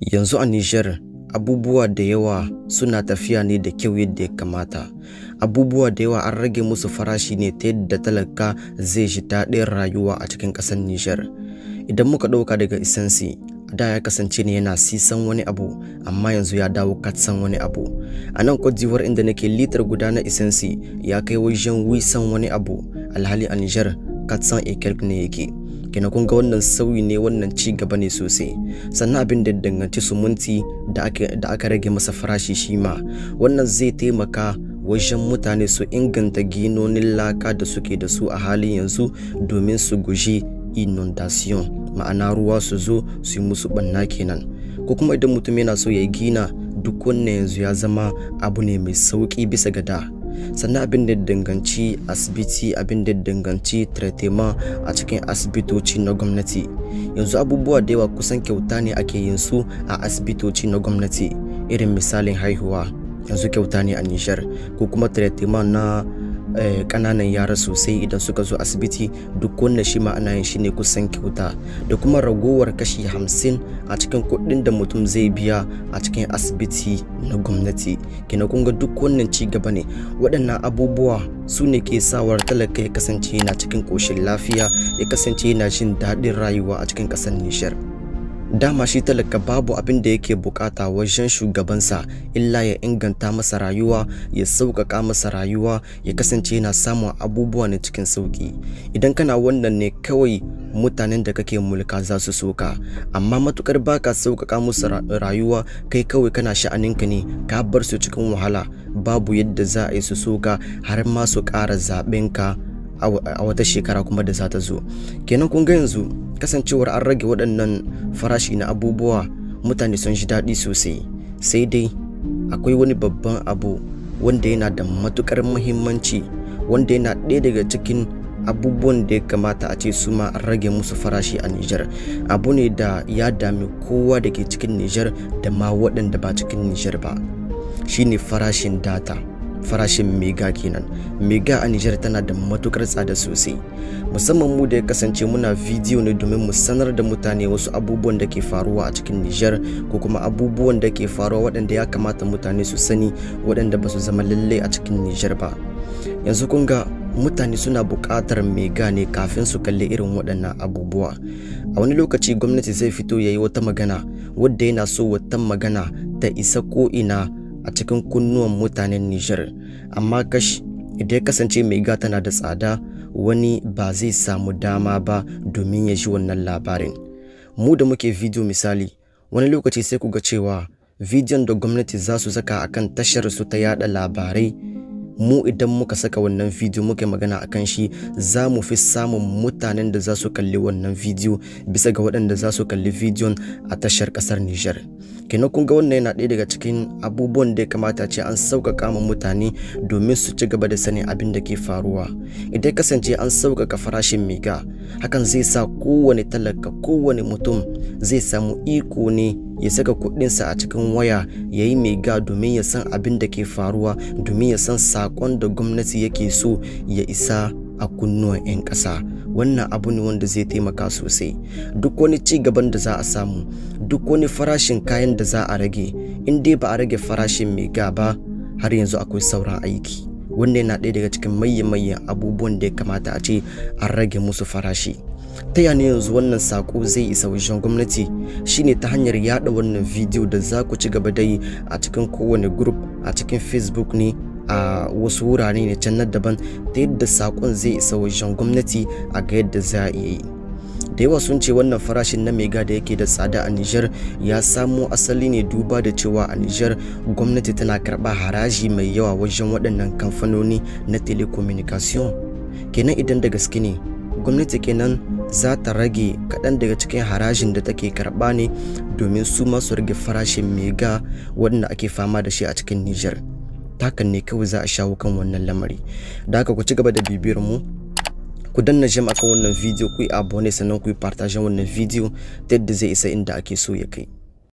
Yanzu a Nijar abubuwa da yawa suna tafiya ne da kyau yadda ya kamata. Abubuwa da yawa an rage musu farashi ne ta yadda talaka zai ji daɗin rayuwa a cikin ƙasar Nijar. Idan muka ɗauka daga isansi, da ya kasance ne yana sisan wani abu, amma yanzu ya dawo katsan wani abu. A nan Cote d'Ivoire inda nake, litar guda na isansi ya kai wajen wisan wani abu, alhali a Nijar katsan et quelque ne yake. Kenan kun ga wannan sauyi ne, wannan ci gaba ne sosai. Sannan abin da danganci sumunti da aka rage masa farashi, shi ma wannan zai taimaka wajen mutane su inganta ginonin laka da suke da su a halin yanzu domin su guji inundation, ma'ana ruwa su zo su yi musu ɓanna kenan. Ko kuma idan mutum yana so ya gina, duk wannan yanzu ya zama abu ne mai sauƙi bisa ga da. Sannan abin da danganci asibiti, abin da danganci treatment a cikin asibitoci na gwamnati, yanzu abubuwa da yawa kusan kyauta ne ake yin su a asibitoci na gwamnati. Irin misalin haihuwa yanzu kyauta ne a Nijar, ko kuma treatment na ƙananan yara sosai idan suka zo asibiti, duk wannan shi ma ana yin shi ne kusan kyauta, da kuma ragowar kashi 50 a cikin kuɗin da mutum zai biya a cikin asibiti na gwamnati. Kenan kun ga duk wannan ci gaba ne. Waɗannan abubuwa su ne ke sawar talaka ya kasance yana cikin ƙoshin lafiya, ya kasance yana jin daɗin rayuwa a cikin ƙasar Nijar. Dama shi talaka babu abin da yake bukata wajen shugabansa illa ya inganta masa rayuwa, ya sauƙaƙa masa rayuwa, ya kasance yana samun abubuwa ne cikin sauƙi. Idan kana wannan ne kawai mutanen da kake mulka za su soka, amma matukar baka sauƙaƙa musu rayuwa, kai kawai kana sha'aninka ne, ka bar su cikin wahala, babu yadda za a yi su soka har ma su ƙara zaɓen ka a wata shekara kuma da za ta zo. Kenan kun ga yanzu kasancewar an rage waɗannan farashi na abubuwa, mutane sun ji daɗi sosai. Sai dai akwai wani babban abu wanda yana da matuƙar muhimmanci, wanda yana ɗaya daga cikin abubuwan da ya kamata a ce su ma an rage musu farashi a Nijar. Abu ne da ya dami kowa da ke cikin Nijar da ma waɗanda ba cikin Nijar ba, shine farashin data, farashin mega kenan. Mega a Nijar tana da matukar tsada sosai, musamman mu da ya kasance muna bidiyo ne domin mu sanar da mutane wasu abubuwan da ke faruwa a cikin Nijar, ko kuma abubuwan da ke faruwa waɗanda ya kamata mutane su sani, waɗanda ba su zama lallai a cikin Nijar ba. Yanzu kun ga mutane suna buƙatar mega ne kafin su kalli irin waɗannan abubuwa. A wani lokaci gwamnati zai fito ya yi wata magana wadda yana so wata magana ta isa ko'ina a cikin kunnuwan mutanen Nijar, amma kash, idan ya kasance mega tana da tsada, wani ba zai samu dama ba domin ya ji wannan labarin. Mu da muke bidiyo misali, wani lokaci sai ku ga cewa bidiyon da gwamnati za su saka akan tashar su ta yada labarai, mu idan muka saka wannan bidiyo muka magana akan shi, za mu fi samun mutanen da za su kalli wannan bidiyo bisa ga waɗanda za su kalli bidiyon a tashar ƙasar Nijar. Kenan kun ga wannan yana ɗaya daga cikin abubuwan da ya kamata ce an sauƙaƙa ma mutane domin su ci gaba da sanin abin da ke faruwa. Idan kasance an sauƙaƙa farashin mega, hakan zai sa kowane talaka, kowane mutum zai samu iko ne ya saka kuɗinsa a cikin waya ya yi mega domin ya san abin da ke faruwa, domin ya san saƙon da gwamnati yake so ya isa a kunnuwan 'yan ƙasa. Wannan abu ne wanda zai taimaka sosai. Duk wani ci gaban da za a samu, duk wani farashin kayan da za a rage, in dai ba a rage farashin mega ba, har yanzu akwai sauran aiki. Wannan yana ɗaya daga cikin manyan abubuwan da ya kamata a ce an rage musu farashi. Ta yana yanzu wannan sako zai isa wajen gwamnati shine ta hanyar yada wannan bidiyo da za ku ci gaba da yi a cikin kowane group, a cikin Facebook ne, a wasu wurare ne can na daban, ta yadda sakon zai isa wajen gwamnati a ga yadda za a iya yi. Da yawa sun ce wannan farashin na mega da yake da tsada a Nijar ya samo asali ne duba da cewa a Nijar gwamnati tana karɓa haraji mai yawa wajen waɗannan kamfanoni na telecommunication. Kenan idan da gaske ne gwamnati kenan za ta rage kaɗan daga cikin harajin da take karɓa ne domin su ma su rage farashin mega waɗanda ake fama da shi a cikin Nijar. Takan ne kawai za a shawo kan wannan lamari. Da haka ku ci gaba da bibiyar mu, ku danna jam akan wannan bidiyo, ku yi abonné, sannan ku yi partage wannan bidiyo ta yadda zai isa inda ake so ya kai.